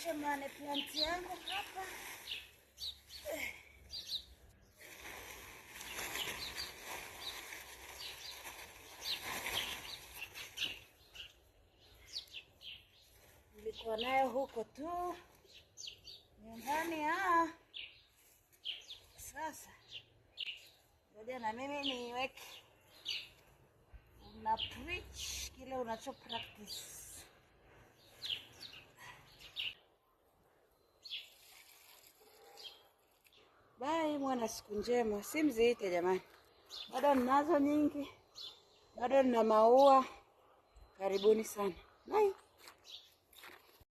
Niwashe money plant yangu hapa. Nilikuwa nayo huko tu nyumbani. Sasa ngoja na mimi niweke. Una preach kile unacho practice. Bye, mwana, siku njema. Simziite jamani, bado ninazo nyingi, bado nina maua. Karibuni sana. Bye.